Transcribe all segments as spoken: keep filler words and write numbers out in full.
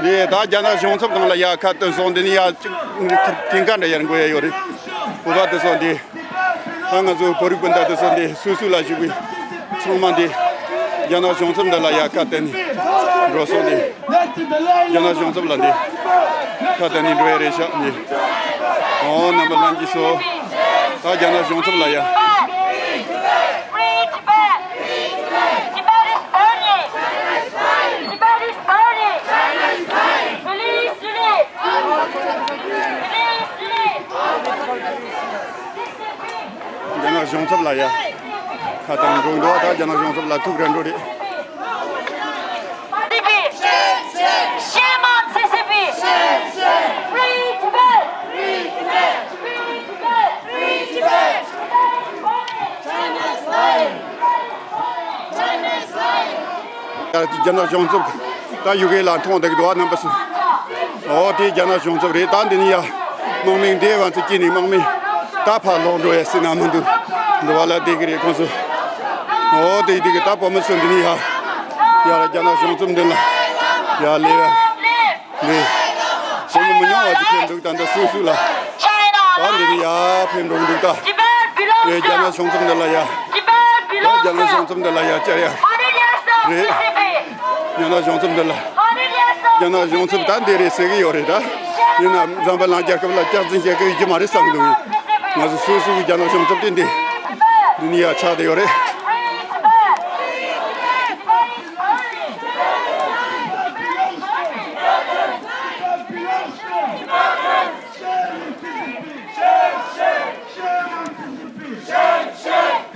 རེད། ད་རྒྱ་ནག་གཞུང་ཚབ་ནང་ལ་ཡ་ཁ་བཏོན་སོང་། འདི་ནི་ཡ་གཅིག་ཐེངས་ཀ་འདྲ་ཡར་འགོ་ཡ་ཡོད་རེད། བོད་པ་དེ་ཚོ་འདི། ད་ང་ཚོ་བོད་རིགས་སྤུན་ཟླ་དེ་ཚོ་འདི་སུད་སི་ལ་བཞུགས་པའི་ཚང་མ་འདི། རྒྱ་ནག་གཞུང་ཚབ་འདི་ལ་ཡ་ཁ་བཏོན་ནས་འགྲོ་སོང་འདི། རྒྱ་ནག་གཞུང་ཚབ་ལ་འདི་ཁ་བཏོན་ནས་འགྲོ་ཡ་རེད་ཤག་འདི། ཨོ་རྣམ་པ་ལྷན་རྒྱས་ཚོ། ད་རྒྱ་ནག་གཞུང་ཚབ་ལ་ཡ། Free Tibet! Tibet is burning! Tibet is burning! Release, release! Release, release! རྒྱ་ནག་གཞུང་ཚབ་ལ་ཡ། ཁ་བཏང་འགྲོ་འདུག་ད་རྒྱ་ནག་གཞུང་ཚབ་ལ་ཐུག་རན་འགྲོ་རེད། Shame on C C P! Free Tibet! Free Tibet! Free Tibet! Free Tibet! China is lying! China is lying! རྒྱ་ནག་གཞུང་ཚབ་ད་ཡུ་གེ་ལ་མཐོང་བསྡད་འདུག་ཨ། རྣམ་པ་ཚོ། ཨོ་དེ་རྒྱ་ནག་གཞུང་ཚབ་རེད། ད་འདི་ནི་ཡ། དམག་མི་འདི་བ་ཚོ་སྐྱིད་ནི་དམག་མི་ད་ཕར་ལོག་འགྲོ་ཡ་སྲིད་ན་མི་འདུག་འགྲོ་བ་ལ་བསྡད་གི་རེད་ཁོང་ཚོ། ཨོ་དེ་དེ་གི་ད་བོད་མི་ཚོ་འདི་ནི་ཡ། ཡ་རྒྱ་ནག་གཞུང་ཚབ་འདི་ལ་ཡ་ལས་ཡ། ལས། བོད་མི་མི་ཉུང་བ་ཅིག་ཕེབས་འདུག་ད་འདི་སུད་སི་ལ། ད་འདི་ནི་ཡ་ཕེབས་འགྲོ་གི་འདུག་ད། རེད། རྒྱ་ནག་གཞུང་ཚབ་འདི་ལ་ཡ། རྒྱ་ནག་གཞུང་ཚབ་འདི་ལ་ཡ་བཅར་ཡ། རེད། རྒྱ་ནག་གཞུང་ཚབ་འདི་ལ། རྒྱ་ནག་གཞུང་ཚབ་ད་འདི་རེད་ཟེར་གི་ཡོད་རེད་ད། ཡིན་ན་འཛམ་བུ་གླིང་རྒྱལ་ཁབ་ལ་སྐྱག་རྫུན་བཤད་གི་ཡོད་ཀྱི་མ་རེད་བསམ་གི་འདུག་ང་ཚོ་སུད་སི་གི་རྒྱ་ནག་གཞུང་ཚབ་དེ་འདི། འདི་ནི་ཡ་ཆགས་བསྡད་ཡོད་རེད།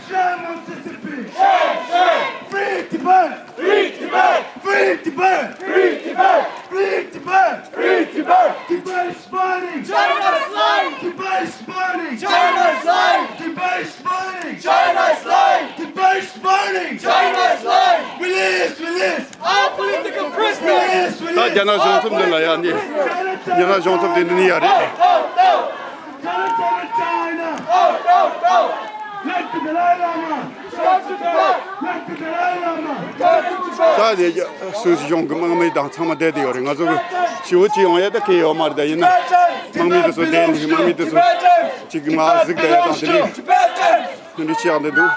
Shame on C C P! Shame, shame! Free Tibet! Free Tibet! Free Tibet! Free Tibet! Free Tibet! Free Tibet! Tibet is burning! China is lying! Tibet is burning! China is lying! Tibet is burning! China is lying! Tibet is burning! China is lying! Release! Release! All political prisoners! Release! ད་རྒྱ་ནག་གཞུང་ཚབ་འདི་ལ་ཡ་འདི། རྒྱ་ནག་གཞུང་ཚབ་དེ་འདི་ནི་ཡ་རེད། Out! Out! China, China, China! Out! Out! Out! Let the Dalai Lama! Let the Dalai Lama! ད་དེ་སུད་སི་གཞུང་གི་དམག་མི་དང་ཚང་མ་བསྡད་དེ་ཡོད་རེད། ང་ཚོ་གི་ཞི་བོ་ཅི་ཡོང་ཡ་ད་ཁེལ་ཡོད་མ་རེད། ད་ཡིན་ན་དམག་མི་དེ་ཚོ་བསྡད་ནས་དམག་མི་དེ་ཚོ་གཅིག་གི་མ་གཟིགས་བསྡད་ཡ་དང་དེ་འདྲའི་དེ་འདྲའི་ཆེ་ཡང་བསྡད་འདུག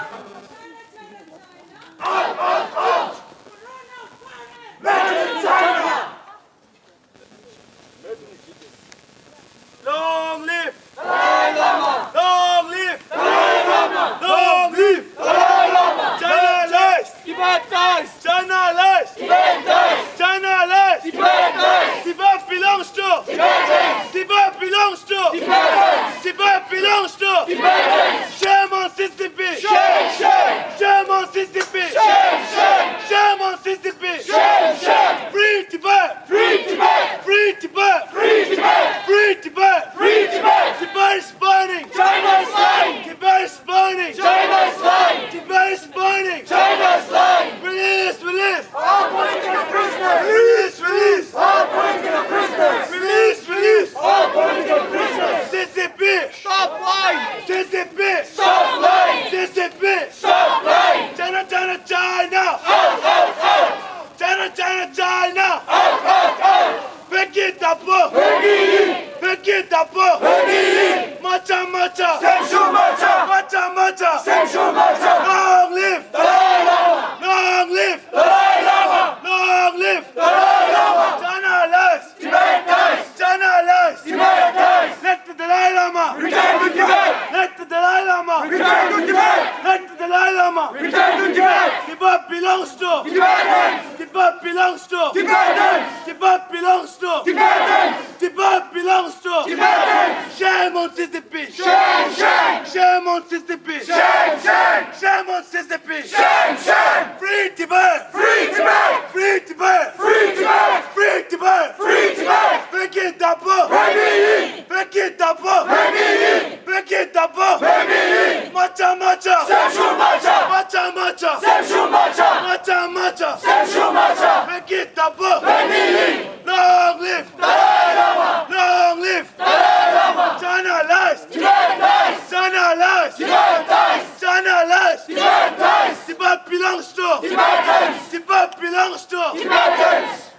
Long live! Dalai Lama! Long live! Dalai Lama! Long live! Dalai Lama! China lies! Tibet dies! China lies! Tibet dies! China lies! Tibet dies! Tibet belongs to Tibetans! Tibet belongs to Tibetans! Tibet belongs to Tibetans! Shame on C C P! Shame, shame! Shame on C C P! Shame, shame! Shame on C C P! Shame, shame! Free Tibet! Free Tibet! Free Tibet! Free Tibet! Free Tibet! Free Tibet! Tibet is burning! China is lying! Tibet is burning! China is lying! Tibet is burning! China is lying! Release! Release! All political prisoners! Release! Release! All political prisoners! Release! Release! All political prisoners! C C P! Stop lying! C C P! Stop lying! C C P! Stop lying! China, China, China! Out! Out! Out! China, China, China! Out! Out! Out! བོད་ཀྱི་བདག་པོ། བོད་ཀྱི་ཡིན། བོད་ཀྱི་བདག་པོ། བོད་ཀྱི་ཡིན། མ་ཆག་མ་ཆག་སེམས་ཤུགས་མ་ཆག་མ་ཆག་མ་ཆག་སེམས་ཤུགས་མ་ཆག Long live! Dalai Lama! Long live! Dalai Lama! Long live! Dalai Lama! China lies! Tibet dies! China lies! Tibet dies! Let the Dalai Lama! Return to Tibet! Let the Dalai Lama! Return to Tibet! Let the Dalai Lama! Return to Tibet! Tibet belongs to Tibetans! Tibet belongs to Tibetans! Tibet belongs to Tibetans! Tibet belongs to Tibetans! Shame on C C P! Shame, shame! Shame on C C P! Shame, shame! Shame on C C P! Shame, shame! Free Tibet! Free Tibet! Free Tibet! Free Tibet! Free Tibet! Free Tibet! བོད་ཀྱི་བདག་པོ། བོད་མི་ཡིན། བོད་ཀྱི་བདག་པོ། བོད་མི་ཡིན། བོད་ཀྱི་བདག་པོ། བོད་མི་ཡིན། མ་ཆག་མ་ཆག་སེམས་ཤུགས་མ་ཆག་མ་ཆག་མ་ཆག་སེམས་ཤུགས་མ་ཆག་མ་ཆག་མ་ཆག་སེམས་ཤུགས་མ་ཆག་བོད་ཀྱི་བདག་པོ། བོད་མི་ཡིན། Long live! Dalai Lama! Long live! Dalai Lama! China lies! Tibet dies! China lies! Tibet dies! China lies! Tibet dies! Tibet belongs to Tibetans! Tibet belongs to Tibetans!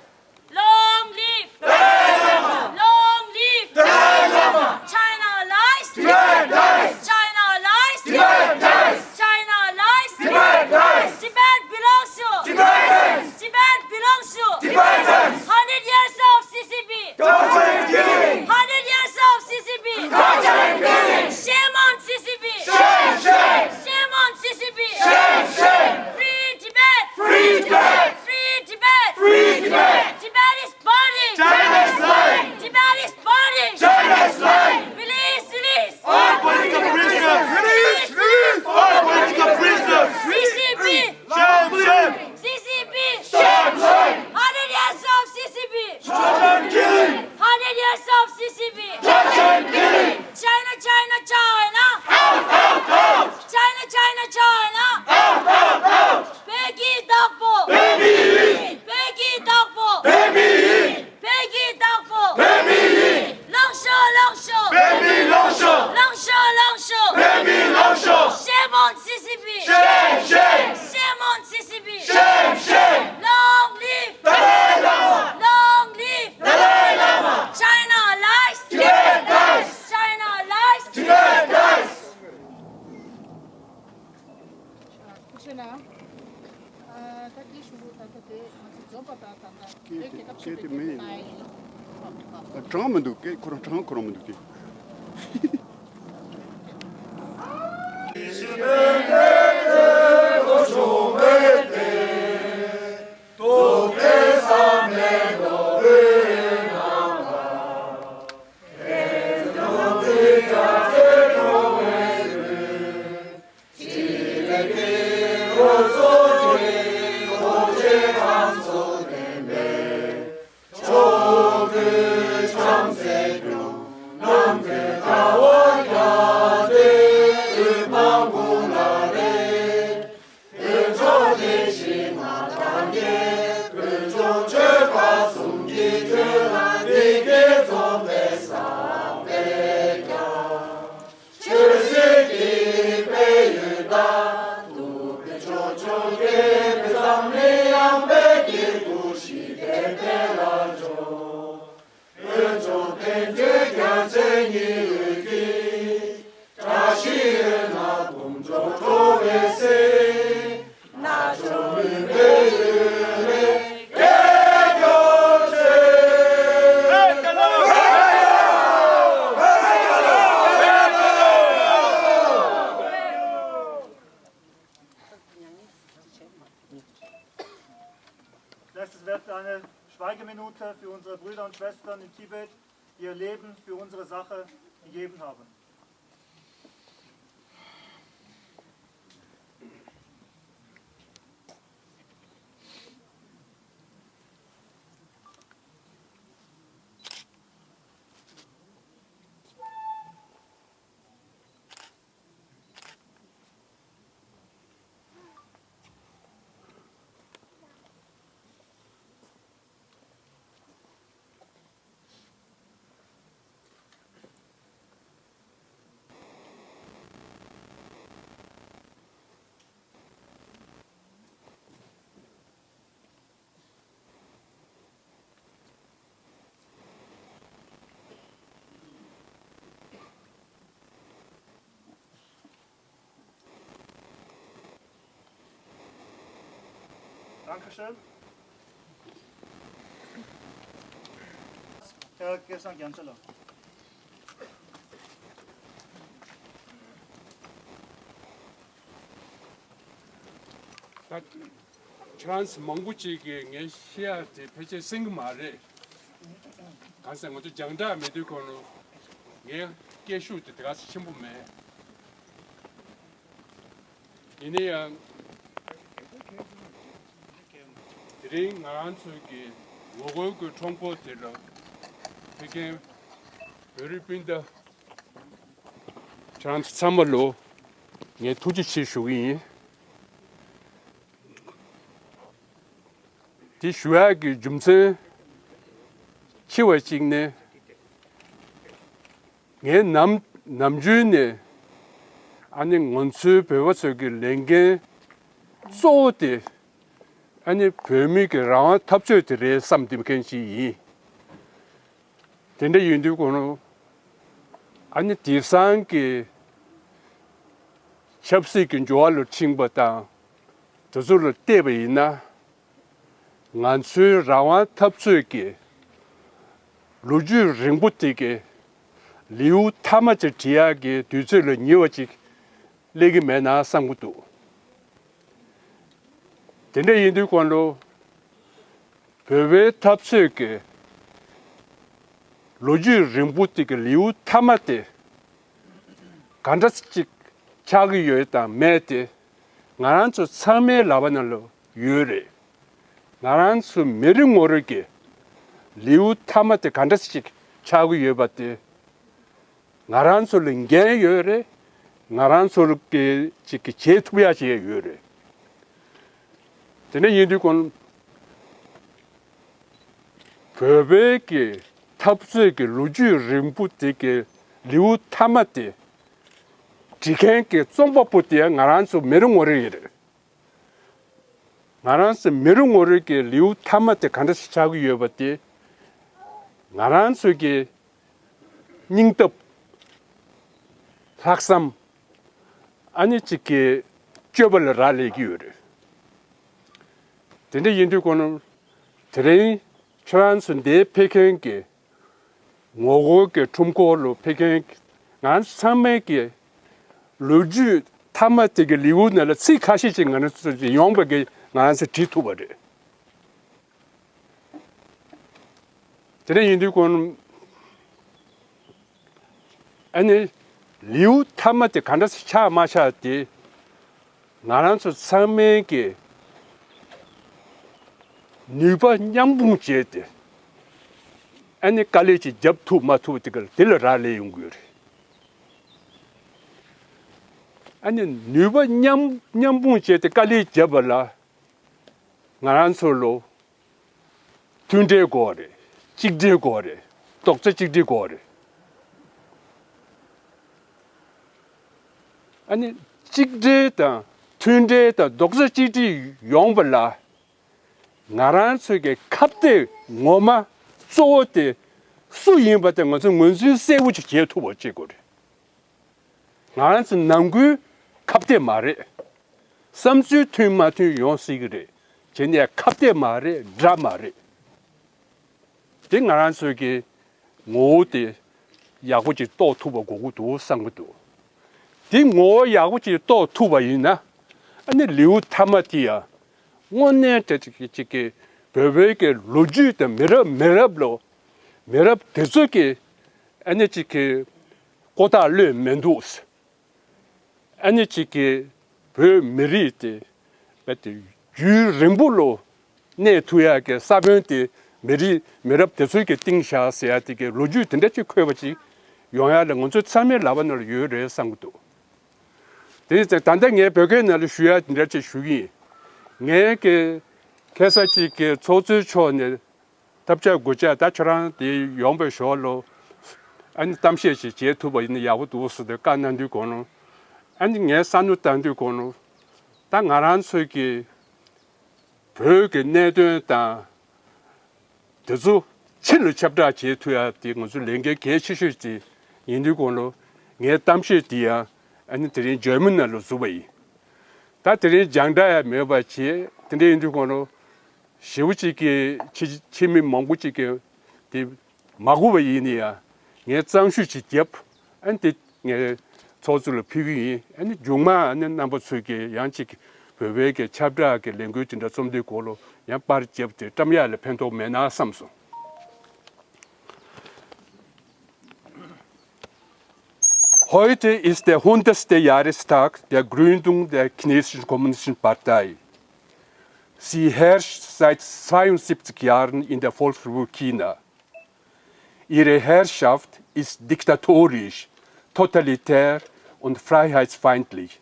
Long live! ཆེ་ན། ཨ། ད་སྐད་ཞུ་རོགས། ད་ལྟ་དེ་ང་ཚོ་འཛོམས་པ་དང་ད་ལྟ་སྐད་དེ་སྐད་ཆ་དེ་མེད་ཡིན། ཨ། དྲང་མི་འདུག་སྐད་ཁོ་རང་དྲང་ཁོ་རང་མི་འདུག་སྐད། ཆོས་སྲིད་ཀྱི་དཔལ་ཡོན་དང་། ཐུབ་པའི་ཕྱོགས་བཅུ་རྒྱལ་པོའི་འཛམ་གླིང་ཡངས་པའི་དཀྱིལ་འཁོར་ཞི་བདེའི་དཔལ་ལ་འཇོག་དཀོན་མཆོག་དཔལ་ལྡན་རྒྱལ་མཚན་ཉི་འོད་ཀྱིས། བཀྲ་ཤིས་འོད་སྣང་དུང་སྒྲོག་འཕྲོ་བའི་གསེང་། རྣལ་འབྱོར་མུན་པའི་གཡུལ་ལས་རྒྱལ་མཆོག་སྤྱོད། Letztes wird eine Schweigeminute für unsere Brüder und Schwestern in Tibet, die ihr Leben für unsere Sache gegeben haben. Dankeschön. Herr Gesang Janzela. ད་ཁྱེད་རང་ཚོ་མང་པོ་ཅིག་གིས་ངའི་བཤད་ཡ་དེ་ཕལ་ཆེར་གསན་གྱི་མ་རེད། གང་ཟེར་ང་ཚོ་རྒྱང་བསྒྲགས་མེད་དུས་ཁོ་ནོ་ངའི་སྐད་ཤུགས་དེ་དེ་ག་ཚོད་ཆེན་པོ་མེད། ཡིན་ན་ཡང་དེ་རིང་ང་རང་ཚོའི་གི་ངོ་རྒོལ་གྱི་ཁྲོམ་སྐོར་དེ་ལ་ཕེབས་མཁན་བོད་རིགས་སྤུན་ཟླ་ཁྱེད་རང་ཚོ་ཚང་མ་ལ་ངས་ཐུགས་རྗེ་ཆེ་ཞུ་གི་ཡིན། དེ་ཞུ་ཡག་གི་རྒྱུ་མཚན་ཆེ་བ་གཅིག་ནི། ངས་ནམ་ནམ་རྒྱུན་ནས་ཨ་ནི་ང་ཚོའི་བོད་པ་ཚོའི་གི་ལས་འགན་གཙོ་བོ་དེ་ཨ་ནི་བོད་མི་གི་རང་དབང་འཐབ་རྩོད་དེ་རེད་བསམ་བསྡད་མཁན་ཞིག་ཡིན། དེ་འདྲ་ཡིན་དུས་ཁོ་ནོ་ཨ་ནི་དེང་སང་གི་ཆབ་སྲིད་ཀྱི་འགྱུར་བ་ལ་ཕྱིན་པ་དང་དེ་ཚོ་ལ་བལྟས་པ་ཡིན་ན། ང་ཚོའི་རང་དབང་འཐབ་རྩོད་ཀྱི་ལོ་རྒྱུས་རིང་པོ་དེ་གའི་ལེའུ་མཐའ་མ་དེ་བྲི་ཡག་གི་དུས་ཚོད་ལ་ཉེ་བ་ཅིག་སླེབས་ཀྱི་མེད་ན་བསམ་གྱི་འདུག་དེ་འདྲ་ཡིན་དུས་ཁོ་ལོ་བོད་པའི་འཐབ་རྩོད་ཀྱི་ལོ་རྒྱུས་རིང་པོ་དེ་གའི་ལེའུ་མཐའ་མ་དེ་ག་འདྲ་ཅིག་ཆགས་ཀྱི་ཡོད་དང་མེད་དེ། ང་རང་ཚོ་ཚང་མའི་ལག་པ་ནང་ལ་ཡོད་རེད། ང་རང་ཚོ་མི་རེ་ངོ་རེ་གི་ལེའུ་མཐའ་མ་དེ་ག་འདྲ་ཞིག་ཆགས་ཀྱི་ཡོད་པ་དེ་ང་རང་ཚོ་ལ་འགན་ཡོད་རེད། ང་རང་ཚོ་ལ་གི་ཅིག་གི་བྱེད་ཐུབ་ཡ་ཅིག་ཡོད་རེད། དེ་འདྲ་ཡིན་དུས་ཀོ་བོད་པའི་གི་འཐབ་རྩོད་ཀྱི་ལོ་རྒྱུས་རིང་པོ་དེ་གི་ལེའུ་མཐའ་མ་དེ་འབྲི་མཁན་གྱི་རྩོམ་པ་པོ་དེ་ང་རང་ཚོ་མི་རེ་ངོ་རེ་ཡིན་རེད། ང་རང་ཚོ་མི་རེ་ངོ་རེ་གི་ལེའུ་མཐའ་མ་དེ་ག་འདྲ་ཞིག་ཆགས་ཀྱི་ཡོད་པ་དེ་ང་རང་ཚོ་གི་སྙིང་སྟོབས། ལྷག་བསམ། ཨ་ནི་གཅིག་གི་ སྤྱོད་པ་ལ་རག་ལས་ཀྱི་ཡོད་རེད། དེ་འདྲ་ཡིན་དུས་ཁོ་ན་དེ་རིང་ཁྱེད་རང་ཚོ་འདིར་ཕེབས་མཁན་གྱི་ངོ་རྒོལ་གྱི་ཁྲོམ་སྐོར་ལ་ཕེབས་མཁན་ང་ཚོ་ཚང་མས་ཀྱི་ལོ་རྒྱུས་མཐའ་མ་དེ་གི་ལེའུ་ནང་ལ་ཚིག་ཁ་ཤས་ཅིག་ང་རང་ཚོ་ཡོང་བ་གི་ང་རང་ཚོ་བྲིས་ཐུབ་པ་རེད། དེ་འདྲ་ཡིན་དུས་ཁོ་ན་ཨ་ནི་ལེའུ་མཐའ་མ་དེ་ག་འདྲ་ཆགས་མ་ཆགས་དེ་ང་རང་ཚོ་ཚང་མས་ཀྱི་ནུས་པ་མཉམ་སྤུངས་བྱས་ཏེ་ཨ་ནི་དཀའ་ལས་ཅིག་རྒྱབ་ཐུབ་མ་ཐུབ་དེ་ག་དེ་ལ་རག་ལས་ཡོང་གི་ཡོད་རེད། ཨ་ནི་ནུས་པ་མཉམ་མཉམ་སྤུངས་བྱས་ཏེ་དཀའ་ལས་བརྒྱབ་པ་ལ་ང་རང་ཚོ་ལོ་མཐུན་སྒྲིལ་དགོས་རེད། གཅིག་སྒྲིལ་དགོས་རེད། རྡོག་རྩ་གཅིག་སྒྲིལ་དགོས་རེད། ཨ་ནི་གཅིག་སྒྲིལ་དང་མཐུན་སྒྲིལ་དང་རྡོག་རྩ་གཅིག་སྒྲིལ་ཡོང་བ་ལ་ང་རང་ཚོའི་གི་ཁ་གཏད་ངོ་མ་གཙོ་བོ་དེ་སུ་ཡིན་པ་དེ་ང་ཚོས་ངོས་འཛིན་གསལ་བོ་ཅིག་བྱེད་ཐུབ་པ་བྱེད་དགོས་རེད། ང་རང་ཚོ་ནང་ཁུལ་ཁ་གཏད་མ་རེད། བསམ་ཚུལ་མཐུན་མ་མཐུན་ཡོང་སྲིད་ཀྱི་རེད། བྱས་ནས་ཁ་གཏད་མ་རེད། དགྲ་མ་རེད། དེ་ང་རང་ཚོའི་གི་ངོ་བོ་དེ་ཡག་པོ་ཅིག་རྟོགས་ཐུབ་པ་དགོས་ཀྱི་འདུག་བསམ་གྱི་འདུག་དེ་ངོ་བོ་ཡག་པོ་ཅིག་རྟོགས་ཐུབ་པ་ཡིན་ན་ཨ་ནི་ལེའུ་མཐའ་མ་དེ་ཡང་དངོས་གནས་དེ་ཅིག་ཅིག་གི་བོད་པའི་གི་ལོ་རྒྱུས་དང་མི་རབས་མི་རབས་ལོ་མི་རབས་དེ་ཚོ་གི་ཨ་ནི་ཅིག་གི་ཀོ་ཐག་ལོས་མི་འདུག་ཨ་ནི་ཅིག་གི་བོད་མི་རིགས་དེ་རྦད་དེ་ཡུན་རིང་པོ་ལོ་གནས་ཐུབ་ཡག་གི་ས་བོན་དེ་མི་རིགས་མི་རབས་དེ་ཚོའི་གི་བཏིང་བཞག་ཟེར་ཡག་དེ་གི་ལོ་རྒྱུས་དེ་འདྲ་ཅིག་འཁོད་པ་ཅིག་ཡོང་ཡག་ལ་ང་ཚོ་ཚང་མའི་ལག་པ་ནང་ལ་ཡོད་རེད་བསམ་གྱི་འདུག་དེ་ནི་ད་ལྟ་ངས་བོད་སྐད་ནང་ལ་ཞུ་ཡག་དེ་འདྲ་ཅིག་ཞུ་གི་ཡིན། ངས་གི་ཁ་སང་ཅིག་གི་ཚོགས་གཙོའི་ཕྱོགས་ནས་ཐབས་ཆག་དགོས་ཆག་ད་ཁྱོད་རང་དེ་ཡོང་བའི་ཞོར་ལོ་ཨ་ནི་གཏམ་བཤད་ཅིག་བྱེད་ཐུབ་པ་ཡིན་ན་ཡག་པོ་འདུག་ཟེར་ཏེ་བཀའ་གནང་དུས་གོང་ལོ་ཨ་ནི་ངས་བསམ་བློ་བཏང་དུས་གོང་ལོ་ད་ང་རང་ཚོའི་གི་བོད་ཀྱི་གནད་དོན་དང་དེ་ཚོ་ཕྱི་ལ་ཁྱབ་བསྒྲགས་བྱེད་ཐུབ་ཡག་དེ་ང་ཚོ་ལས་འགན་གལ་ཆེ་ཤོས་ཅིག་ཡིན་དུས་གོང་ལོ་ངའི་གཏམ་བཤད་དེ་ཡང་ཨ་ནི་དེ་རིང་འཇར་མན་ནང་ལ་བཟོས་པ་ཡིན། ད་དེ་རིང་རྒྱང་བསྒྲགས་ཡང་མེད་པ་བྱས་དེ་འདྲ་ཡིན་དུས་གོང་ལོ་ཞེ་པོ་ཅིག་གི་ཕྱི་ཕྱི་མི་མང་པོ་ཅིག་གི་དེ་མ་གོ་བ་ཡིན་ནི་ཡང་ངས་གཙང་ཞུ་ཅིག་བརྒྱབ་ཨ་ནི་དེ་ངས་ཚོགས་གཙོ་ལ་ཕུལ་གི་ཡིན། ཨ་ནི་མཇུག་མ་ཨ་ནི་རྣམ་པ་ཚོས་ཀྱི་ཡང་ཅིག་བོད་པའི་གི་ཁྱབ་བསྒྲགས་ཀྱི་ལས་འགུལ་དེ་འདྲ་རྩོམ་དུས་གོང་ལོ་ཡང་པར་བརྒྱབ་སྟེ་བཀྲམ་ཡག་ལ་ཕན་ཐོགས་མེད་ན་བསམ་སོང་། Heute ist der hundertste Jahrestag der Gründung der Chinesischen Kommunistischen Partei. Sie herrscht seit zweiundsiebzig Jahren in der Volksrepublik China. Ihre Herrschaft ist diktatorisch, totalitär und freiheitsfeindlich.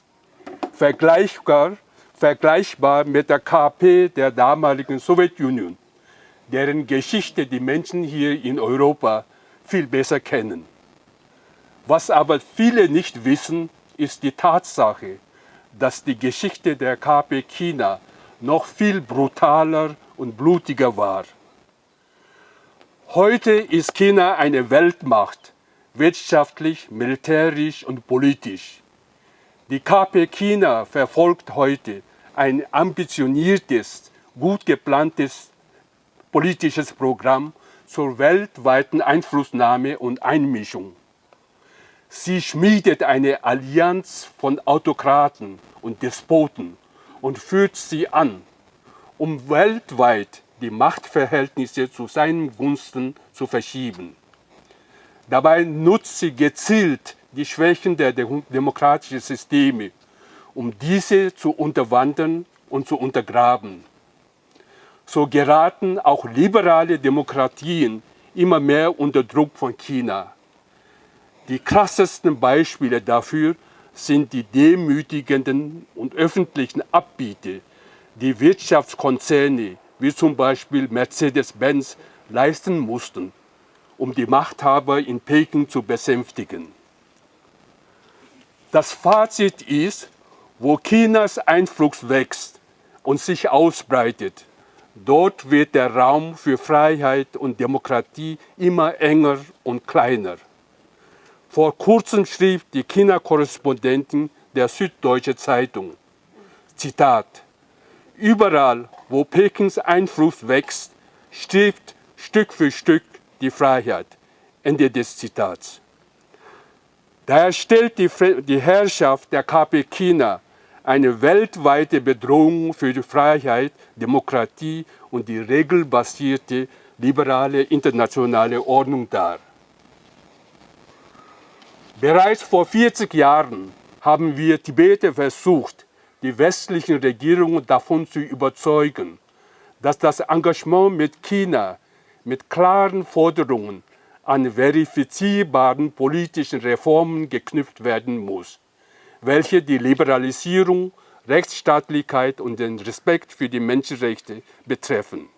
Vergleichbar, vergleichbar mit der K P der damaligen Sowjetunion, deren Geschichte die Menschen hier in Europa viel besser kennen. Was aber viele nicht wissen, ist die Tatsache, dass die Geschichte der K P China noch viel brutaler und blutiger war. Heute ist China eine Weltmacht, wirtschaftlich, militärisch und politisch. Die K P China verfolgt heute ein ambitioniertes, gut geplantes politisches Programm zur weltweiten Einflussnahme und Einmischung. Sie schmiedet eine Allianz von Autokraten und Despoten und führt sie an, um weltweit die Machtverhältnisse zu seinen Gunsten zu verschieben. Dabei nutzt sie gezielt die Schwächen der de-, demokratischen Systeme, um diese zu unterwandern und zu untergraben. So geraten auch liberale Demokratien immer mehr unter Druck von China. Die krassesten Beispiele dafür sind die demütigenden und öffentlichen Abbiete, die Wirtschaftskonzerne wie zum Beispiel Mercedes-Benz leisten mussten, um die Machthaber in Peking zu besänftigen. Das Fazit ist, wo Chinas Einfluss wächst und sich ausbreitet, dort wird der Raum für Freiheit und Demokratie immer enger und kleiner. Vor kurzem schrieb die China-Korrespondentin der Süddeutsche Zeitung, Zitat: Überall, wo Pekings Einfluss wächst, stirbt Stück für Stück die Freiheit. Ende des Zitats. Daher stellt die, Fre- die Herrschaft der K P China eine weltweite Bedrohung für die Freiheit, Demokratie und die regelbasierte liberale internationale Ordnung dar. Bereits vor vierzig Jahren haben wir Tibeter versucht, die westlichen Regierungen davon zu überzeugen, dass das Engagement mit China mit klaren Forderungen an verifizierbaren politischen Reformen geknüpft werden muss, welche die Liberalisierung, Rechtsstaatlichkeit und den Respekt für die Menschenrechte betreffen.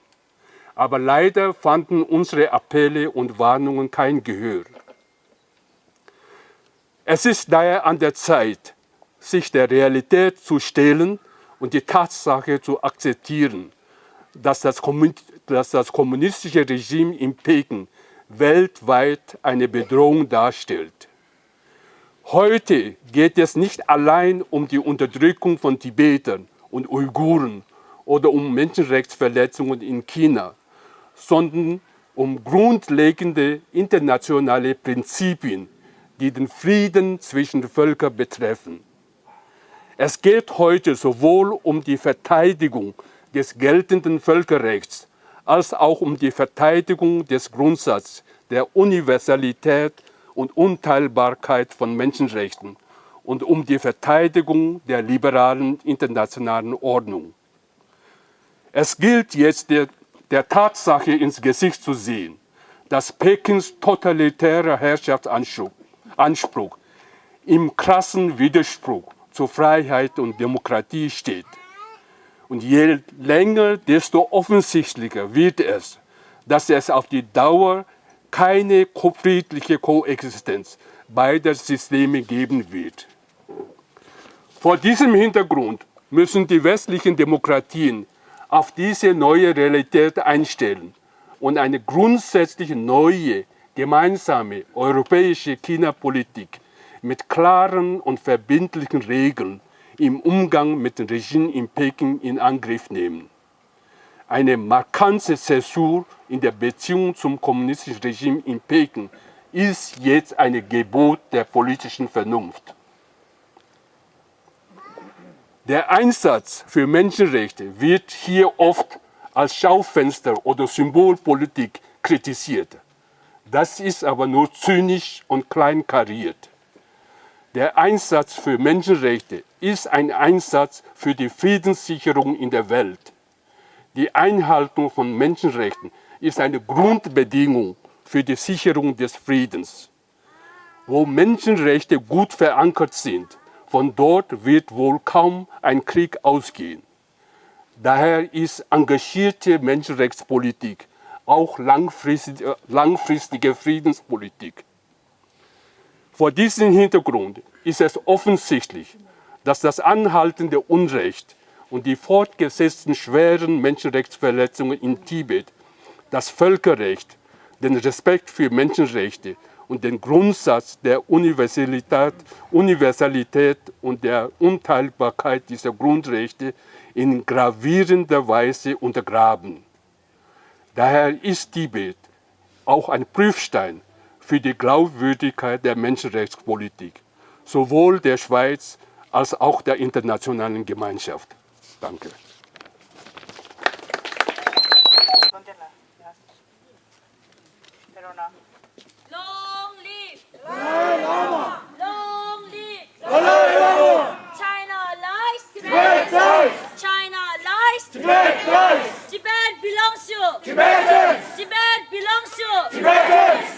Aber leider fanden unsere Appelle und Warnungen kein Gehör. Es ist daher an der Zeit, sich der Realität zu stellen und die Tatsache zu akzeptieren, dass das, Kommun dass das kommunistische Regime in Peking weltweit eine Bedrohung darstellt. Heute geht es nicht allein um die Unterdrückung von Tibetern und Uiguren oder um Menschenrechtsverletzungen in China, sondern um grundlegende internationale Prinzipien, die den Frieden zwischen Völkern betreffen. Es geht heute sowohl um die Verteidigung des geltenden Völkerrechts als auch um die Verteidigung des Grundsatzes der Universalität und Unteilbarkeit von Menschenrechten und um die Verteidigung der liberalen internationalen Ordnung. Es gilt jetzt, der, der Tatsache ins Gesicht zu sehen, dass Pekings totalitärer Herrschaftsanspruch Anspruch im krassen Widerspruch zu Freiheit und Demokratie steht. Und je länger, desto offensichtlicher wird es, dass es auf die Dauer keine ko- friedliche Koexistenz beider Systeme geben wird. Vor diesem Hintergrund müssen die westlichen Demokratien auf diese neue Realität einstellen und eine grundsätzlich neue gemeinsame europäische China-Politik mit klaren und verbindlichen Regeln im Umgang mit dem Regime in Peking in Angriff nehmen. Eine markante Zäsur in der Beziehung zum kommunistischen Regime in Peking ist jetzt ein Gebot der politischen Vernunft. Der Einsatz für Menschenrechte wird hier oft als Schaufenster- oder Symbolpolitik kritisiert. Das ist aber nur zynisch und kleinkariert. Der Einsatz für Menschenrechte ist ein Einsatz für die Friedenssicherung in der Welt. Die Einhaltung von Menschenrechten ist eine Grundbedingung für die Sicherung des Friedens. Wo Menschenrechte gut verankert sind, von dort wird wohl kaum ein Krieg ausgehen. Daher ist engagierte Menschenrechtspolitik auch langfristige Friedenspolitik. Vor diesem Hintergrund ist es offensichtlich, dass das anhaltende Unrecht und die fortgesetzten schweren Menschenrechtsverletzungen in Tibet das Völkerrecht, den Respekt für Menschenrechte und den Grundsatz der Universalität, Universalität und der Unteilbarkeit dieser Grundrechte in gravierender Weise untergraben. Daher ist Tibet auch ein Prüfstein für die Glaubwürdigkeit der Menschenrechtspolitik, sowohl der Schweiz als auch der internationalen Gemeinschaft. Danke. Long live! Dalai Lama! Long live! Dalai Lama! China lies! Tibet lies! China lies! Tibet lies! Tibet belongs to Tibetans! Tibet belongs to Tibetans!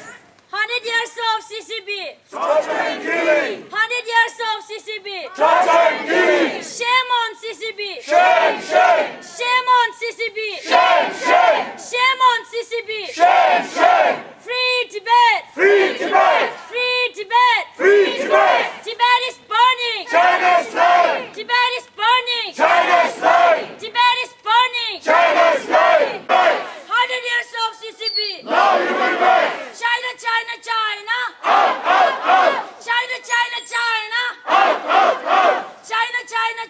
Hundred years of C C P! Torture and killing! Hundred years of C C P! Torture and killing! Shame on C C P! Shame, shame! Shame on C C P! Shame, shame! Shame on C C P! Shame, shame! Free Tibet! Free Tibet! Free Tibet! Free Tibet! Tibet is burning! China is lying! Tibet is burning! China is lying! Tibet is burning! China is lying! Hundred years of C C P! Now human rights! China, China, China! Out, out, out! China, China, China! Out, out, out! China, China,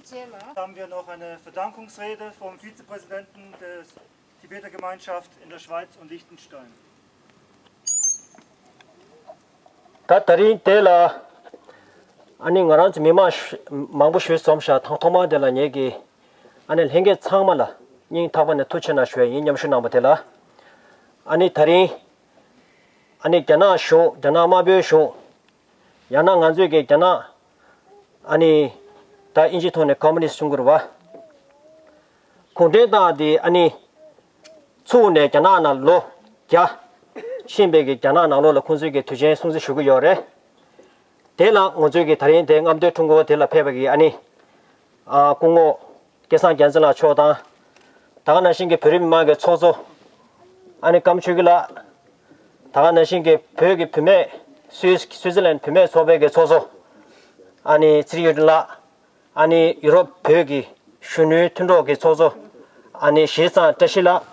Haben wir noch eine Verdankungsrede vom Vizepräsidenten der Tibeter Gemeinschaft in der Schweiz und Liechtenstein. ད་དེ་རིང་དེ་ལ་ཨ་ནི་ང་རང་ཚོ་མི་མང་ཤ- མང་པོ་ཞིག་འཛོམས་ཤག་ཐང་ཐོག་མ་དེ་ལ་ངེད་ཀྱི་ཨ་ནི་ལྷན་རྒྱས་ཚང་མ་ལ་སྙིང་ཐག་པ་ནས་ཐུགས་རྗེ་གནང་ཞུ་ཡ་ཡིན། མཉམ་ཞུགས་གནང་པ་དེ་ལ། ཨ་ནི་དེ་རིང་ཨ་ནི་རྒྱ་ནག་གཞུང་། རྒྱ་ནག་དམར་པོའི་གཞུང་། ཡང་ན་ང་ཚོས་ཀྱི་རྒྱ་ནག་ཨ་ནི་ད་ཨིན་ཇི་ཐོག་ནས་ཀོ་མུ་ནིསྟ་གསུང་གི་རེད་བ། གུང་ཁྲན་ཏང་འདི་ཨ་ནི་ཚུགས་ནས་རྒྱ་ནག་ནང་ལོ་བརྒྱ་ཕྱིན་པའི་གི་རྒྱ་ནག་ནང་ལོགས་ལ་ཁོང་ཚོས་ཀྱི་དུས་ཆེན་སྲུང་བརྩི་ཞུ་གི་ཡོད་རེད། དེ་ལ་ང་ཚོས་ཀྱི་དེ་རིང་དེ་རྔམ་སྟོན་ཁྲོམ་སྐོར་དེ་ལ་ཕེབས་པའི་གི་ཨ་ནི་ཨ་སྐུ་ངོ་སྐལ་བཟང་རྒྱལ་མཚན་ལགས་མཆོག་དང་། ད་ག་ནང་བཞིན་གྱི་བོད་རིགས་མི་མང་གི་ཚོགས་གཙོ་ཨ་ནི་ཀམ་ཆོས་སྐྱིད་ལགས། ད་ག་ནང་བཞིན་གྱི་བོད་ཀྱི་བུད་མེད་སུད་སུད་སི་ལན་བུད་མེད་ཚོགས་པའི་གི་ཚོགས་གཙོ་ཨ་ནི་ཚེ་རིང་གཡུ་སྒྲོན་ལགས། ཨ་ནི་ཡུ་རོབ་བོད་ཀྱི་གཞོན་ནུའི་མཐུན་གྲོགས་ཀྱི་ཚོགས་གཙོ་ཨ་ནི་ཞེ་ཚང་བཀྲ་ཤིས་ལགས།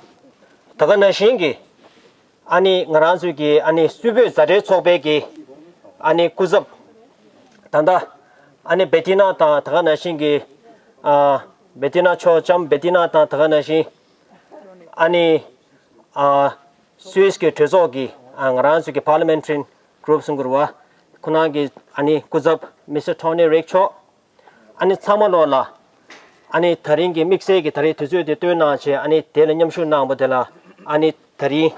ད་ག་ནང་བཞིན་གྱི་ཨ་ནི་ང་རང་ཚོའི་གི་ཨ་ནི་སུད་བོད་མཛའ་འབྲེལ་ཚོགས་པའི་གི་ཨ་ནི་སྐུ་ཚབ། ད་ལྟ་ཨ་ནི་བེ་ཏི་ན་དང་ད་ག་ནང་བཞིན་གྱི་ཨ་བེ་ཏི་ན་ཕྱོགས་ལྕམ་བེ་ཏི་ན་དང་ད་ག་ནང་བཞིན་ཨ་ནི་ཨ་སུད་སི་གི་གྲོས་ཚོགས་ཀྱི་ཨ་ང་རང་ཚོའི་གི་Parliamentary Group གསུང་གི་རེད་བ། ཁོང་རྣམ་གྱི་ཨ་ནི་སྐུ་ཚབ་མི་སི་ཊར་ཊོ་ནི་རིག་མཆོག། ཨ་ནི་ཚང་མ་ལོག་ལ་ཨ་ནི་དེ་རིང་གི་དམིགས་བསལ་གྱི་ད་རེས་དུས་ཚོད་དེ་བཏོན་གནང་བྱས་ཨ་ནི་དེ་ལ་མཉམ་ཞུགས་གནང་བ་དེ་ལ་ཨ་ནི་དེ་རིང་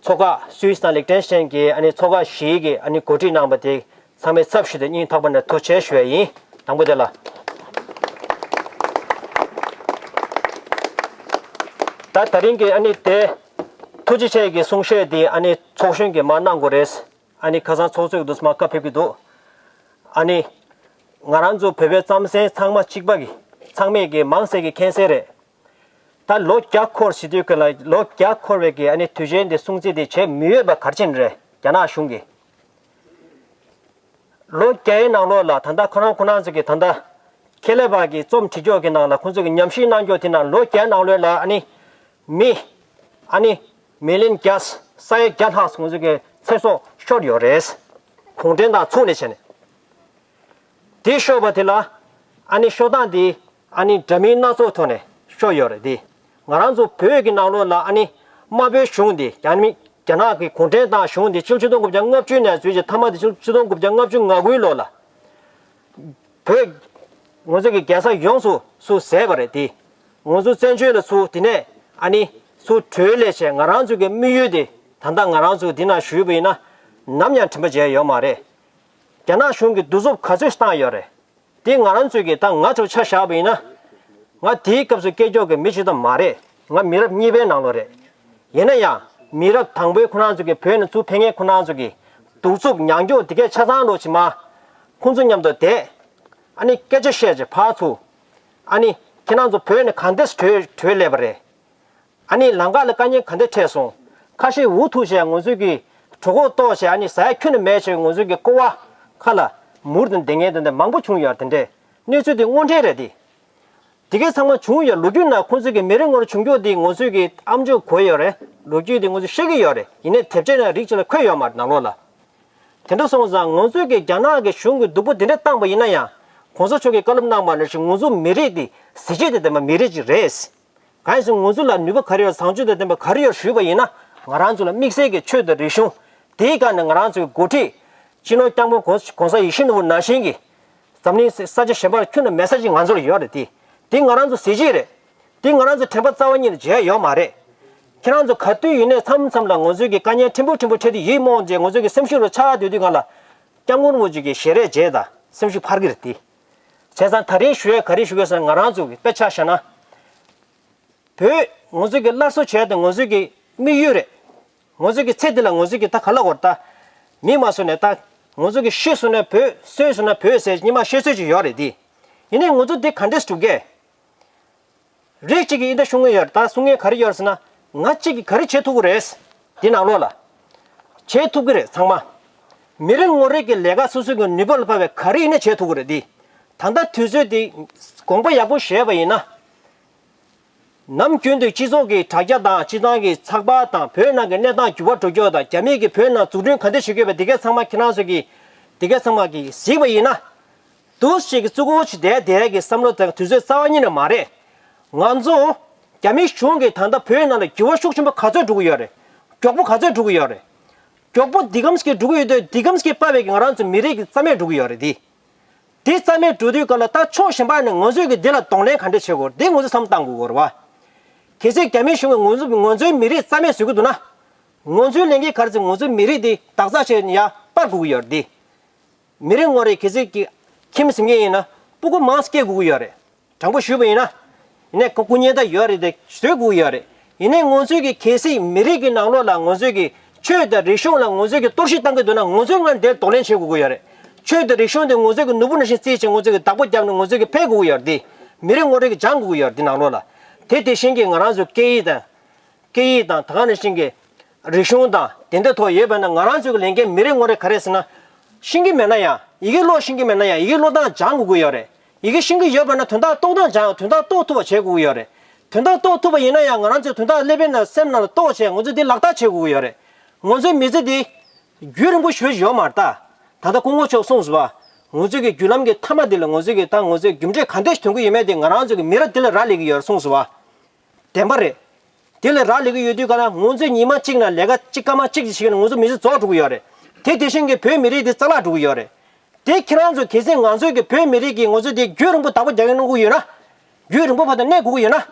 ཚོགས་ཁག་སུད་སི་དང་ལིག་ཏེན་སི་ཊན་གྱི་ཨ་ནི་ཚོགས་ཁག་བཞིའི་གི་ཨ་ནི་གོ་སྒྲིག་གནང་བ་དེ་ཚང་མའི་ཚབ་ཞུས་ཏེ་སྙིང་ཐག་པ་ནས་ཐུགས་རྗེ་ཆེ་ཞུ་ཡ་ཡིན། དང་པོ་དེ་ལ། ད་དེ་རིང་གི་ཨ་ནི་དེ་ཐུགས་རྗེ་ཆེ་གི་གསུང་བཤད་དེ་ཨ་ནི་ཚོགས་གཞོན་གྱིས་མར་གནང་དགོས་རེད། ཨ་ནི་ཁ་སང་ཚོགས་གཙོས་འདུག་སེ་མར་བཀའ་ཕེབས་ཀྱི་འདུག་ཨ་ནི་ང་རང་ཚོ་བོད་པའི་རྩམ་ཟན་ཚང་མ་གཅིག་པ་གི་ཚང་མས་གི་མང་སེ་གི་མཁྱེན་གསལ་རེད། ད་ལོ་བརྒྱ་འཁོར་ཟེར་དུས་ཀྱི་ལ་ལོ་བརྒྱ་འཁོར་བའི་གི་ཨ་ནི་དུས་ཆེན་འདི་སྲུང་བརྩི་འདི་བྱེད་མི་འོས་པ་ག་རེ་བྱས་ནས་རེད། རྒྱ་ནག་གཞུང་གིས་ལོ་བརྒྱའི་ནང་ལོགས་ལ་ད་ལྟ་ཁོ་རང་ཁོ་རང་ཚོ་གི་ད་ལྟ་ཁེ་ལས་པ་གི་རྩོམ་བྲིས་ཀྱོག་གི་ནང་ལ་ཁོང་ཚོ་གི་ཉམས་ཞིབ་གནང་ཀྱོག་དེ་ནང་ལོ་བརྒྱའི་ནང་ལོགས་ལ་ཨ་ནི་མི་ཨ་ནི་མི་ལི་ཡོན་བརྒྱ་ས་ཡ་བརྒྱ་ལྷག་ང་ཚོ་གི་ཚེ་སྲོག་ཤོར་ཡོད་རེད། གུང་ཁྲན་ཏང་ཚུགས་ནས་བྱས་ནས། དེ་ཤོར་བ་དེ་ལ་ཨ་ནི་ཤོར་སྟངས་དེ་ཨ་ནི་འདྲ་མིན་སྣ་ཚོགས་ཐོག་ནས་ཤོར་ཡོད་རེད་དེ། ང་རང་ཚོ་བོད་ཀྱི་ནང་ལོགས་ལ་ཨ་ནི་དམར་པོའི་གཞུང་དེ་རྒྱ་མི་རྒྱ་ནག་གི་གུང་ཁྲན་ཏང་གཞུང་དེ་ཕྱི་ལོ་ཆིག་སྟོང་དགུ་བརྒྱ་ལྔ་བཅུ་ནས་བཟུང་སྟེ་ཐ་མ་དེ་ཕྱི་ལོ་ཆིག་སྟོང་དགུ་བརྒྱ་ལྔ་བཅུ་ང་དགུའི་ལོ་ལ། བོད། ང་ཚོ་གི་རྒྱལ་ས་ཡོངས་སུ་སུ་ཟས་པ་རེད་དེ། ང་ཚོ་བཙན་བྱོལ་ལ་སུ་དེ་ནས་ཨ་ནི་སུ་གྲོས་ལས་བྱས་ང་རང་ཚོ་གི་དམིགས་ཡུལ་དེ་ད་ལྟ་ང་རང་ཚོ་འདི་ན་ཞུས་པ་ཡིན་ན་ནམ་ཡང་དྲན་པ་བརྗེད་ཡོད་མ་རེད། རྒྱ་ནག་གཞུང་གིས་གདུག་རྩུབ་ག་ཚོད་བཏང་ཡོད་རེད། དེ་ང་རང་ཚོ་གི་ད་ང་ཚོ་ཆ་བཞག་པ་ཡིན་ན། ང་དེའི་སྐབས་སུ་སྐད་སྒྱོགས་ཀྱི་མི་ཅིག་ད་མ་རེད། ང་མི་རབས་གཉིས་པའི་ནང་ལོགས་རེད། ཡིན་ན་ཡང་མི་རབས་དང་པོའི་ཁོ་རང་ཚོ་གི་བོད་ནས་ཚུར་ཕེབས་མཁན་ཁོ་རང་ཚོ་གི་གདུག་རྩུབ་མྱང་སྐྱོ་དེ་གས་ཆ་ཚང་ལོ་ཕྱི་མ། ཁོང་ཚོ་མཉམ་དུ་བསྡད། ཨ་ནི་སྐད་ཆ་བཤད་བྱས་ཕར་ཚུར། ཨ་ནི་ཁྱེད་རང་ཚོ་བོད་ནས་གང་འདྲས་བྲོས་བྲོས་སླེབས་པ་རེད། ཨ་ནི་ལམ་ཁ་ལ་དཀའ་ངལ་ག་འདྲས་འཕྲད་སོང་། ཁ་ཤས་འུ་ཐུག་བྱས་ང་ཚོའི་གི་གྲོད་ཁོག་ལྟོགས་བྱས་ཨ་ནི་ཟ་ཡ་ཁྱོན་ནས་མེད་བྱས་ང་ཚོའི་གི་ཀོ་བ་ཁ་ལ་མུར་དང་བསྡད་མཁན་དེ་འདྲ་མང་པོ་བྱུང་ཡོད་རེད། དེ་འདྲས་གནས་ཚུལ་དེ་དངོས་འབྲེལ་རེད་དེ། དེ་གས་ཚང་མ་བྱུང་ཡོད། ལོ་རྒྱུས་ནང་ཁོང་ཚོའི་གི་མི་རེ་ངོ་རེ་བྱུང་རྒྱུ་དེ་ང་ཚོའི་གི་ཨམ་ཅོག་གོ་ཡོད་རེད། ལོ་རྒྱུས་དེ་ང་ཚོས་ཤེས་ཀྱི་ཡོད་རེད། ཡིན་ནའི་དེབ་ཆ་ནང་རིགས་གཅིག་ལ་འཁོད་ཡོད་མ་རེད་ནང་ལོགས་ལ། དེ་འདྲ་སོང་ཙང་ང་ཚོའི་གི་རྒྱ་ནག་གི་གཞུང་གི་སྡུག་པོ་དེ་འདྲ་བཏང་པ་ཡིན་ན་ཡང་གོང་ས་མཆོག་གིས་བཀའ་སློབ་གནང་བ་ནང་བཞིན་ང་ཚོ་མི་རིགས་དེ་གཟི་བརྗིད་དང་ལྡན་པ་མི་རིགས་ཅིག་རེད། གང་ཡིན་ཟེར་ན་ང་ཚོ་ལ་ནུས་པ་ག་རེ་ཡོད། བཟང་སྤྱོད་དང་ལྡན་པ་ག་རེ་ཡོད་ཞུས་པ་ཡིན་ན་ང་རང་ཚོ་ལ་དམིགས་བསལ་གྱི་ཆོས་དང་རིག་གཞུང་། དེའི་སྒང་ནས་ང་རང་ཚོའི་འགོ་ཁྲིད་སྤྱི་ནོར་སྐྱབས་མགོན་༸གོང་ས་༸གོང་ས་ཡིད་བཞིན་ནོར་བུ་ནང་བཞིན་གྱི་འཛམ་གླིང་ས་ཆ་གཞན་པར་ཁྱོན་ནས་མེད་ས་ཅིག་ང་ཚོ་ལ་ཡོད་རེད་དེ། དེ་ང་རང་ཚོ་གཟི་བརྗིད་རེད། དེ་ང་རང་ཚོ་དྲན་པ་རྩ་བ་ཉིད་ནས་བརྗེད་ཡོད་མ་རེད། ཁྱེད་རང་ཚོ་ག་དུས་ཡིན་ནའི་མཚམས་མཚམས་ལ་ང་ཚོའི་གི་དཀའ་ངལ་ཕྲན་བུ་ཕྲན་བུ་འཕྲད་དུས་ཡིད་རྨོངས་བྱས་ང་ཚོའི་གི་སེམས་ཤུགས་རུ་ཆག་སྡོད་དུས་སྒང་ལ་སྐྱབས་མགོན་རིན་པོ་ཆེ་གི་ཞལ་རས་མཇལ་དང་སེམས་ཤུགས་འཕར་གི་རེད་དེ། བྱས་ཙང་དེ་རིང་ཞུ་ཡས་ག་རེ་ཞུ་དགོས་ཟེར་ན་ང་རང་ཚོ་གི་དཔེ་ཆ་བཞག་ན། བོད་ང་ཚོའི་གི་སླར་གསོ་བྱས་ཏེ་ང་ཚོའི་གི་དམིགས་ཡུལ་རེད། ང་ཚོའི་གི་ཚེ་འདི་ལ་ང་ཚོའི་གི་ད་ག་ལ་གོ་ད། མི་མ་བཟོས་ནས་ད། ང་ཚོའི་གི་ཤི་སོང་ན་བོད་གསོན་སོང་ན་བོད་ཟེར་སྔོན་མ་བཤད་སྲོལ་ཅིག་ཡོད་རེད་དེ། ཡིན་ནའི་ང་ཚོ་འདི་ག་འདྲས་སྒྲུབ་གས། རིགས་གཅིག་གིས་འདི་འདྲ་གསུང་གི་ཡོད་རེད། ད་གསུང་མཁན་ག་རེ་ཡོད་རེད་ཟེར་ན། ང་གཅིག་གིས་ག་རེ་བྱེད་ཐུབ་ཀྱི་རེད། འདི་ནང་ལོགས་ལ། བྱེད་ཐུབ་ཀྱི་རེད་ཚང་མ། མི་རེ་ངོ་རེ་གི་ལས་ཀ་སོ་སོའི་གི་ནུས་པ་ལ་དཔག་པའི་ག་རེ་ཡིན་ན་བྱེད་ཐུབ་ཀྱི་རེད་དེ། ད་ལྟ་དུས་ཚོད་འདི་དགོངས་པ་ཡག་པོ་བཞེས་པ་ཡིན་ན། ནམ་རྒྱུན་དུ་སྤྱི་ཚོགས་ཀྱི་དྲ་རྒྱ་དང་སྤྱི་བཏང་གི་ཚགས་པར་དང་བོད་ནང་གི་གནས་སྟངས་འགྱུར་བ་འགྲོ་རྒྱུ་དང་རྒྱ་མིས་ཀྱིས་བོད་ནང་འཛུགས་སྐྲུན་ག་འདྲ་བྱེད་དགོས་པ་འདི་གས་ཚང་མ་ཁྱེད་རང་ཚོ་གིས་འདི་གས་ཚང་མ་གིས་གཟིགས་པ་ཡིན་ན། འདུག་ཅིག་གི་བཙུགས་འོ་ཅིག་བསྡད་བསྡད་ཀྱི་བསམ་བློ་དང་དུས་ཚོད་རྩ་བ་ཉིད་ནས་མ་རེད། ང་ཚོ་རྒྱ་མི་གཞུང་གིས་ད་ལྟ་བོད་ནང་ལ་འགྱུར་བ་ཤུགས་ཆེན་པོ་ག་ཚོད་འགྲོ་གི་ཡོད་རེད། མགྱོགས་པོ་ག་ཚོད་འགྲོ་གི་ཡོད་རེད། མགྱོགས་པོ་འདི་གམ་ཞིག་འགྲོ་གི་ཡོད་དུས་འདི་གམ་ཞིག་པ་བས་ཀྱི་ང་རང་ཚོ་མི་རིགས་ཀྱི་རྩ་མེད་འགྲོ་གི་ཡོད་རེད་དེ། འདི་རྩ་མེད་འགྲོ་དུས་ག་ལ་ད་ཕྱོགས་གཞན་པ་ནས་ང་ཚོས་ཀྱི་འདི་ལ་གདོང་ལེན་ག་འདྲ་བྱེད་དགོས་འདི་ང་ཚོས་བསམ་བཏང་དགོས་ཀྱི་རེད་བ། གལ་སྲིད་རྒྱ་མི་གཞུང་གིས་ང་ཚོ་ང་ཚོའི་མི་རིགས་རྩ་མེད་བཟོ་གི་འདུག་ན། ང་ཚོའི་ལས་འགན་ག་རེ་ཟེར་ང་ཚོའི་མི་རིགས་འདི་བདག་རྩ་བྱས་ནས་ཡར་སྤར་དགོས་ཀྱི་ཡོད་རེད་དེ། མི་རེ་ངོ་རེ་གལ་སྲིད་ཀྱི་ཁྱིམ་ཟིན་མཁན་ཡིན་ན་སྤུ་གུ་མང་སྐྱེ་དགོས་ཀྱི་ཡོད་རེད། དྲང་པོ་ཞུས་པ་ཡིན་ན། ཡིན་ནའི་སྐུ་སྐུ་ཉེ་ད་ཡོད་རེད་དེ་བཟོས་དགོས་ཀྱི་ཡོད་རེད། ཡིན་ནའི་ང་ཚོའི་གི་གལ་སྲིད་མི་རིགས་ཀྱི་ནང་ལོགས་ལ་ང་ཚོའི་གི་ཆོས་དང་རིག་གཞུང་ལ་ང་ཚོའི་གི་གཏོར་བཤིག་བཏང་གི་འདུག་ན་ང་ཚོའི་ངང་དེར་གདོང་ལེན་བྱེད་དགོས་ཀྱི་ཡོད་རེད། ཆོས་དང་རིག་གཞུང་དེ་ང་ཚོའི་གི་ནོར་བུ་ནང་བཞིན་བརྩིས་བྱས་ང་ཚོའི་གི་བདག་པོ་བརྒྱབ་ནས་ང་ཚོའི་གི་འཕེལ་དགོས་ཀྱི་ཡོད་རེད་དེ། མི་རེ་ངོ་རེ་གི་སྦྱང་དགོས་ཀྱི་ཡོད་རེད་དེ་ནང་ལོགས་ལ། དེ་དེ་བཞིན་གྱི་ང་རང་ཚོའི་སྐད་ཡིག་དང་། སྐད་ཡིག་དང་ད་ག་ནང་བཞིན་གྱི་རིག་གཞུང་དང་དེ་འདྲ་ཐོག་ཡོད་པ་ན་ང་རང་ཚོའི་ལས་འགན་མི་རེ་ངོ་རེ་ག་རེ་ཟེར་ན། ཤེས་ཀྱི་མེད་ན་ཡང་ཡི་གེ་ཀློག་ཤེས་ཀྱི་མེད་ན་ཡང་ཡི་གེ་ཀློག་སྟངས་སྦྱང་དགོས་ཀྱི་ཡོད་རེད། ཡི་གེ་ཤེས་ཀྱི་ཡོད་པ་ན་དོན་དག་རྟོགས་སྟངས་སྦྱང་དོན་དག་རྟོགས་ཐུབ་པ་བྱེད་དགོས་ཀྱི་ཡོད་རེད། དོན་དག་རྟོགས་ཐུབ་པ་ཡིན་ན་ཡང་ང་རང་ཚོས་དོན་དག་ཀླད་པའི་ནང་སེམས་ནང་ལ་རྟོགས་བྱས་ང་ཚོས་འདི་ལག་བསྟར་བྱེད་དགོས་ཀྱི་ཡོད་རེད། ང་ཚོའི་མི་ཚེ་འདི་རྒྱུན་རིང་པོ་ཞུ་ཡོད་མ་རེད་ད། ད་ལྟ་སྐུ་ངོ་མཆོག་གསུངས་སོང་བ། ང་ཚོའི་གི་རྒྱུ་ལམ་གྱི་མཐའ་མ་འདི་ལ་ང་ཚོའི་གི་ད་ང་ཚོའི་རྒྱུ་འབྲས་ག་འདྲ་ཞིག་ཐོན་གྱི་ཡོད་མེད་དེ་ང་རང་ཚོའི་གི་མི་རབས་འདི་ལ་རག་ལས་ཀྱི་ཡོད་རེད་གསུངས་སོང་བ། བདེན་པ་རེད། དེ་ལས་རག་ལས་ཀྱི་ཡོད་དུས་ག་ན་ང་ཚོས་ཉི་མ་གཅིག་ན་ལས་ཀ་གཅིག་སྐར་མ་གཅིག་ཅིག་བྱེད་ཀྱི་ན་ང་ཚོ་མི་ཚེ་རྫོགས་འགྲོ་གི་ཡོད་རེད། དེ་དེ་བཞིན་གྱི་བོད་མི་རིགས་དེ་རྩ་བརླག་འགྲོ་གི་ཡོད་རེད། དེ་ཁྱེད་རང་ཚོ་གལ་སྲིད་ང་ཚོའི་གི་བོད་མི་རིགས་ཀྱི་ང་ཚོ་དེ་རྒྱུན་རིང་པོ་བདག་པོ་རྒྱག་གི་གནང་གི་ཡོད་ན། རྒྱུན་རིང་པོ་བར་དུ་གནས་དགོས་ཀྱི་ཡོད་ན།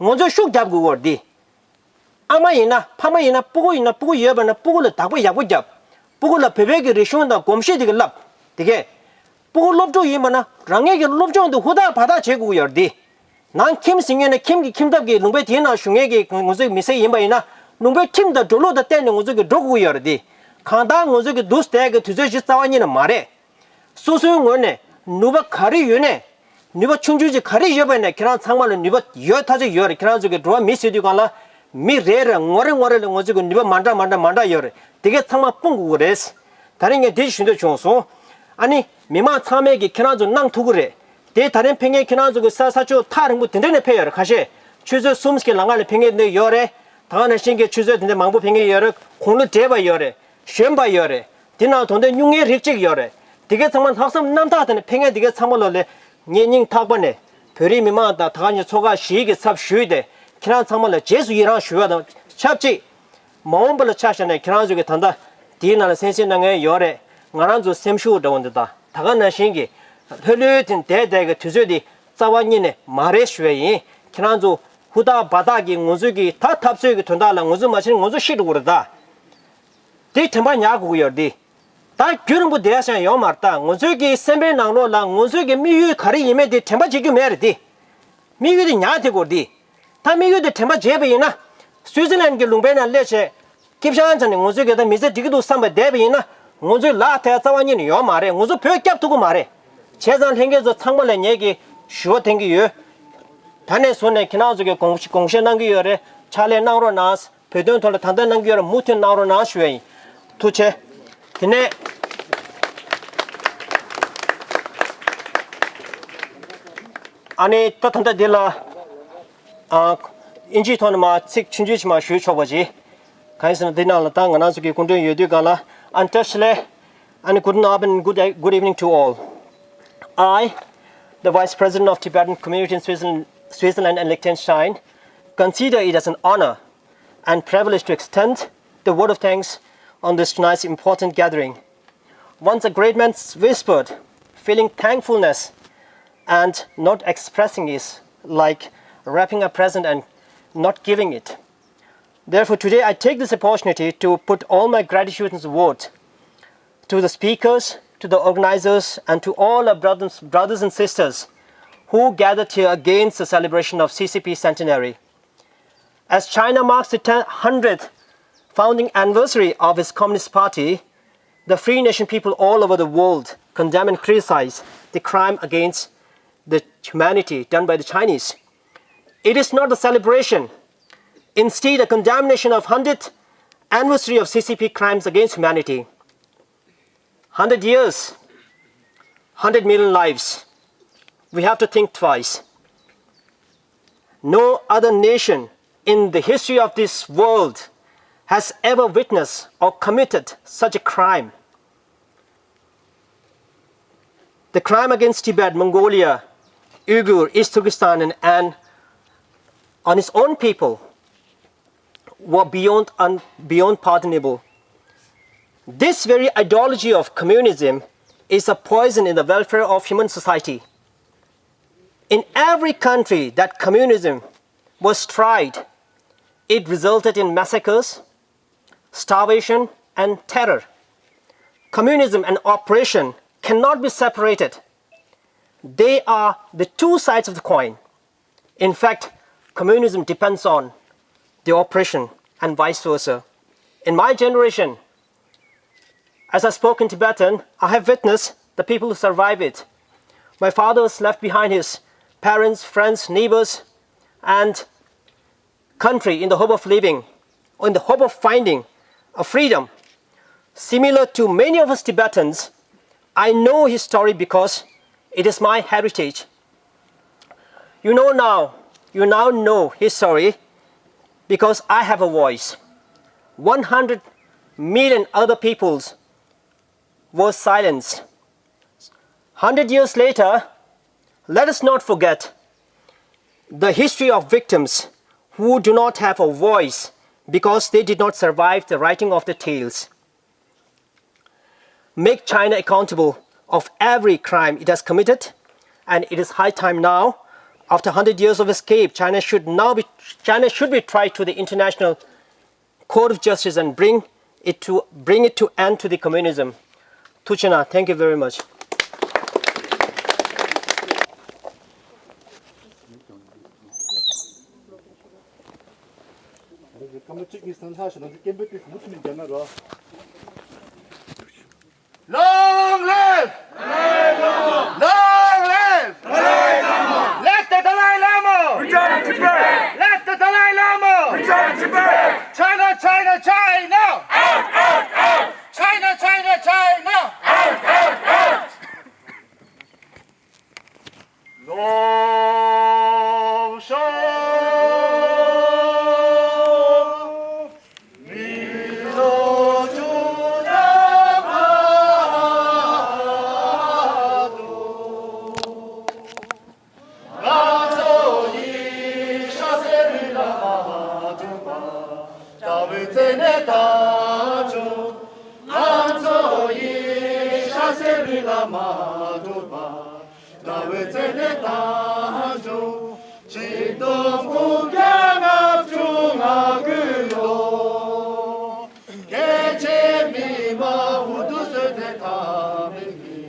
ང་ཚོས་ཤུགས་རྒྱབ་དགོས་ཀྱི་ཡོད་རེད་དེ། ཨ་མ་ཡིན་ན་ཕ་མ་ཡིན་ན་སྤུ་གུ་ཡིན་ན་སྤུ་གུ་ཡོད་པ་ན་སྤུ་གུ་ལ་བདག་པོ་ཡག་པོ་རྒྱབ། སྤུ་གུ་ལ་བོད་པའི་གི་རིག་གཞུང་དང་གོམས་གཤིས་དེ་གི་བསླབ། དེ་གས། སྤུ་གུ་སློབ་ཕྲུག་ཡིན་པ་ན་རང་ཉིད་ཀྱི་སློབ་སྦྱོང་དེ་ཧུར་ཐག་བར་ཐག་བྱེད་དགོས་ཀྱི་ཡོད་རེད་དེ། ནང་ཁྱིམ་ཟིན་ངེས་ན་ཁྱིམ་གྱི་ཁྱིམ་ཐབ་ཀྱི་ལུང་པའི་དེའི་ནང་བཞུགས་མཁན་གྱི་ང་ཚོའི་མི་སེར་ཡིན་པ་ཡིན་ན་ལུང་པའི་ཁྲིམས་དང་འགྲོ་ལུགས་དང་བསྟུན་ནས་ང་ཚོ་གི་འགྲོ་དགོས་ཀྱི་ཡོད་རེད་དེ། གང་ལྟར་ང་ཚོ་གི་འདུག་བསྡད་ཀྱི་དུས་ཚོད་ཅིག་རྩ་བ་ཉིད་ནས་མ་རེད། སོ་སོའི་ངོས་ནས་ནུས་པ་ག་རེ་ཡོད་ནས། ནུས་པ་ཆུང་ཆུང་ཅིག་ག་རེ་ཡོད་པ་ཡིན་ན་ཁྱེད་རང་ཚང་མ་ལ་ནུས་པ་ཡོད་ཐག་ཆོད་ཡོད་རེད། ཁྱེད་རང་ཚོ་གི་འགྲོ་བ་མི་ཟེར་དུས་སྒང་ལ་མི་རེ་རེ་ངོ་རེ་ངོ་རེ་ལ་ང་ཚོ་གི་ནུས་པ་མ་འདྲ་མ་འདྲ་མ་འདྲ་ཡོད་རེད། དེ་གས་ཚང་མ་སྤུངས་དགོས་ཀྱི་རེད། ད་རིང་ངས་འདི་ཞུ་འདོད་བྱུང་སོང་། ཨ་ནི་མི་མང་ཚང་མས་ཀྱི་ཁྱེད་རང་ཚོ་གནང་ཐུབ་ཀྱི་རེད། དེ་ད་རིང་ཕེབས་མཁན་ཁྱེད་རང་ཚོ་གི་ས་ས་ཕྱོགས་ཐག་རིང་པོ་དེ་འདྲ་ནས་ཕེབས་ཡོད་རེད། ཁ་ཤས་ཆུ་ཚོད་གསུམ་གྱི་ལམ་ཁ་ནས་ཕེབས་མཁན་དེ་ཡོད་རེད། ད་ག་ནང་བཞིན་གྱི་ཆུ་ཚོད་དེ་འདྲ་མང་པོ་ཕེབས་མཁན་ཡོད་རེད། དགུང་ལོ་བགྲེས་པ་ཡོད་རེད། གཞོན་པ་ཡོད་རེད། དེ་ནང་དོན་དེ་སྨྱུང་གནས་རིགས་གཅིག་ཡོད་རེད། དེ་གའི་ཚང་མ་ལྷག་བསམ་རྣམ་དག་དང་ནི་ཕན་ངེས་དེ་གའི་ཚང་མ་ལོ་ལས་ངས་སྙིང་ཐག་པ་ནས་བོད་རིགས་མི་མང་དང་ད་ག་ཉིད་ཚོགས་ཁག་བཞིའི་གི་ཚབ་ཞུས་ཏེ་ཁྱེད་རང་ཚང་མ་ལ་རྗེས་སུ་ཡི་རང་ཞུ་བ་དང་ཆབས་ཅིག་མ་འོངས་པ་ལ་ཆ་བཞག་ནས་ཁྱེད་རང་ཚོ་གི་ད་ལྟ་དེའི་ནང་ལ་གསན་གཟིགས་གནང་མཁན་ཡོད་རེད། ང་རང་ཚོ་སེམས་ཤུགས་འདྲ་བོ་འདི་དང་ད་ག་ནང་བཞིན་གྱི་ལྷོད་ལྷོད་དེ་བསྡད་བསྡད་ཀྱི་དུས་ཚོད་འདི་རྩ་བ་ཉིད་ནས་མ་རེད་ཞུ་བ་ཡིན། ཁྱེད་རང་ཚོ་ཧུར་ཐག་འབད་ཐག་གིས་ང་ཚོ་གི་ད་འཐབ་རྩོད་ཀྱི་དོན་དག་ལ་ང་ཚོ་མ་བྱེད་ན་ང་ཚོ་ཤི་འགྲོ་གི་རེད་ད། དེ་དྲན་པ་ཉར་དགོས་ཀྱི་ཡོད་རེད་དེ། ད་རྒྱུན་རིང་པོ་བསྡད་ཡ་ཞིག་ཡོད་མ་རེད་ད། ང་ཚོའི་གི་སེམས་པའི་ནང་ལོགས་ལ་ང་ཚོའི་གི་དམིགས་ཡུལ་ག་རེ་ཡིན་མིན་དེ་དྲན་པ་བརྗེད་རྒྱུ་མེད་རེད་དེ། དམིགས་ཡུལ་དེ་ཉར་ཐེབས་དགོས་རེད་དེ། ད་དམིགས་ཡུལ་དེ་དྲན་པ་བརྗེད་པ་ཡིན་ན། སུའི་ཙི་ལན་གྱི་ལུང་པའི་ནང་སླེབས་བྱས། སྐྱིད་ཤང་ཚ་ནས་ང་ཚོའི་གི་ད་མི་ཚེ་འགྲིག་གི་འདུག་བསམ་པ་བསྡད་པ་ཡིན་ན། ང་ཚོའི་ལག་ཐལ་རྩ་བ་ཉིད་ནས་ཡོད་མ་རེད། ང་ཚོ་བོད་སྐྱབས་ཐུབ་ཀྱི་མ་རེད། བྱས་ཙང་ལྷན་རྒྱས་ཚོ་ཚང་མ་ལ་ངས་གི་ཞུ་བ་འཐེན་གི་ཡོད། ད་ནས་བཟུང་ནས་ཁྱེད་རང་ཚོ་གི་དགོངས་དགོངས་བཞེས་གནང་གི་ཡོད་རེད། ཕྱག་ལས་གནང་རོགས་གནང་། བོད་དོན་ཐོག་ལ་ད་ལྟ་གནང་གི་ཡོད་རེད། མུ་མཐུད་གནང་རོགས་གནང་ཞུ་བ་ཡིན། ཐུགས་རྗེ་ཆེ། དེ་ནས་ཨ་ནི་ད་ད་ལྟ་འདི་ལ་ཨ་ཨིན་ཇིའི་ཐོག་ནས་མ་ཚིག་ཆུང་ཆུང་ཞིག་མ་ཞུས་ཆོག་པ་ཅིག་གང་ཡིན་ཟེར་ན་འདི་ནང་ལ་ད་ང་རང་ཚོ་གི་སྐུ་མགྲོན་ཡོད་དུས་གང་ལ་ཨན་ཏྲ་ཤི་ལེ། And guten Abend, good, good evening to all. I, the Vice President of Tibetan Community in Switzerland, Switzerland and Liechtenstein, consider it as an honor and privilege to extend the word of thanks on this tonight's important gathering. Once a great man whispered, feeling thankfulness and not expressing is like wrapping a present and not giving it. Therefore, today I take this opportunity to put all my gratitude and support to the speakers, to the organizers, and to all our brothers, brothers and sisters who gathered here against the celebration of C C P centenary. As China marks the ten, hundredth founding anniversary of its Communist Party, the free nation people all over the world condemn and criticize the crime against the humanity done by the Chinese. It is not a celebration, instead a condemnation of hundredth anniversary of C C P crimes against humanity. Hundred years, hundred million lives. We have to think twice. No other nation in the history of this world has ever witnessed or committed such a crime. The crime against Tibet, Mongolia, Uyghur, East Turkestan, and, and on his own people were beyond, un, beyond pardonable. This very ideology of communism is a poison in the welfare of human society. In every country that communism was tried, it resulted in massacres, starvation, and terror. Communism and oppression cannot be separated. They are the two sides of the coin. In fact, communism depends on the oppression and vice versa. In my generation, as I spoke in Tibetan, I have witnessed the people who survive it. My father has left behind his parents, friends, neighbors, and country in the hope of living, in the hope of finding a freedom. Similar to many of us Tibetans, I know his story because it is my heritage. You know now, you now know his story because I have a voice. One hundred million other peoples were silenced. Hundred years later, let us not forget the history of victims who do not have a voice because they did not survive the writing of the tales. Make China accountable of every crime it has committed, and it is high time now. After hundred years of escape, China should now be, China should be tried to the International Court of Justice and bring it to, bring it to end to the communism. Tuchina, thank you very much. Long live! Long live! Let the Dalai Lama! Return to Tibet! Let the Dalai Lama! Return to Tibet! China, China, China! Out, out, out! China, China, China! Out, out, out! ང་ཚོ་ཡི་ཤ་ཟེར་རི་ལ་མ་འགྲོ་བ། ཟླ་བའི་ཚེ་ནས་ད་བྱུང་། ཆིག་སྟོང་དགུ་བརྒྱ་ལྔ་བཅུ་ང་དགུའི་ལོ། སྐད་ཆའི་མི་མ་ཧུ་དུ་སོད་དེ་ཐ་མིག་གི་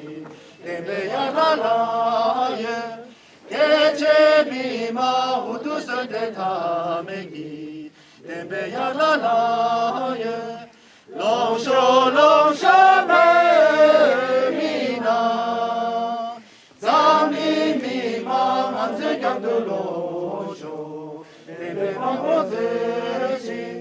བདེན་པའི་ཡ་ལ་ལ་ཡོད། སྐད་ཆའི་མི་མ་ཧུ་དུ་སོད་དེ་ཐ་མིག་གི་བདེན་པའི་ཡ་ལ་ལ་ཡོད། ལོངས་ཤོག་ལོངས་ཤོག་བོད་མི་ན། འཛམ་གླིང་མི་མང་ང་ཚོའི་རྒྱབ་ཏུ་ལོངས་ཤོག་བདེན་པའི་དཔང་པོ་མཛོད་ཅིག་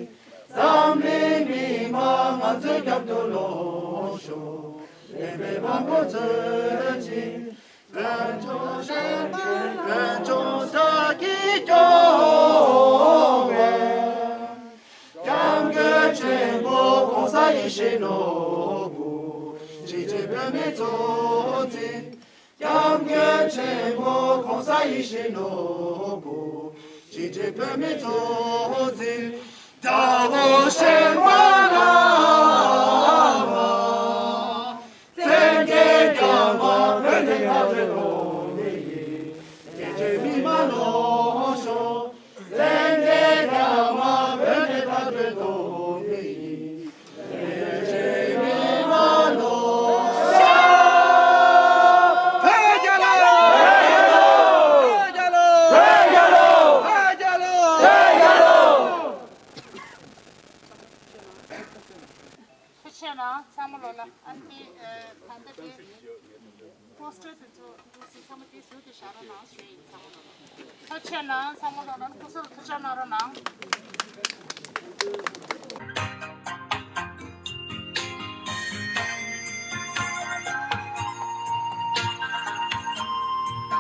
འཛམ་གླིང་མི་མང་ང་ཚོའི་རྒྱབ་ཏུ་ལོངས་ཤོག་བདེན་པའི་དཔང་པོ་མཛོད་ཅིག་དཀོན་མཆོག་གཞན་དཀོན་མཆོག་བདག་གིས་སྐྱོང་བའི། སྐྱབས་མགོན་ཆེན་པོ་གོང་ས་ཡེ་ཤེས་ནོར་བུ། གཅིག་སྒྲིལ་བོད་མིའི་གཙོ་འཛིན། སྐྱབས་མགོན་ཆེན་པོ་གོང་ས་ཡེ་ཤེས་ནོར་བུ། གཅིག་སྒྲིལ་བོད་མིའི་གཙོ་འཛིན། དགྲ་བོ་གཞན་པ་ལ་མ། བཙན་རྒྱལ་རྒྱ་དམར་བོད་ནས་མཁའ་འགྲོ་གཏོང་ནི་ཡིན། སྐད་ཆའི་མི་མ་ལོངས་ཤོག་བཙན་རྒྱལ་རྒྱ་དམར་བོད་ནས་མཁའ་འགྲོ་གཏོང་ནི་ཡིན། སྐད་ཆའི་མི་མ་ལོངས་ཤོག་བོད་རྒྱལ་ལོ། བོད་རྒྱལ་ལོ། བོད་རྒྱལ་ལོ། བོད་རྒྱལ་ལོ། བོད་རྒྱལ་ལོ། ཐུགས་རྗེ་གནང་། ཚང་མ་ལོ་ལ་ཨ་ནི་ད་ལྟ་དེ་པོ་སི་ཊར་དེ་ཚོ་འདུག་སེ་ཚང་མ་དེ་ཟུར་དུ་བཞག་རོགས་གནང་ཞུ་ཡིན། ཚང་མ་ལོ་ལ་ཐུགས་རྗེ་གནང་། ཚང་མ་ལོ་ལ་སྐུ་གཟུགས་ཐུགས་ཅག་གནང་རོགས་གནང་།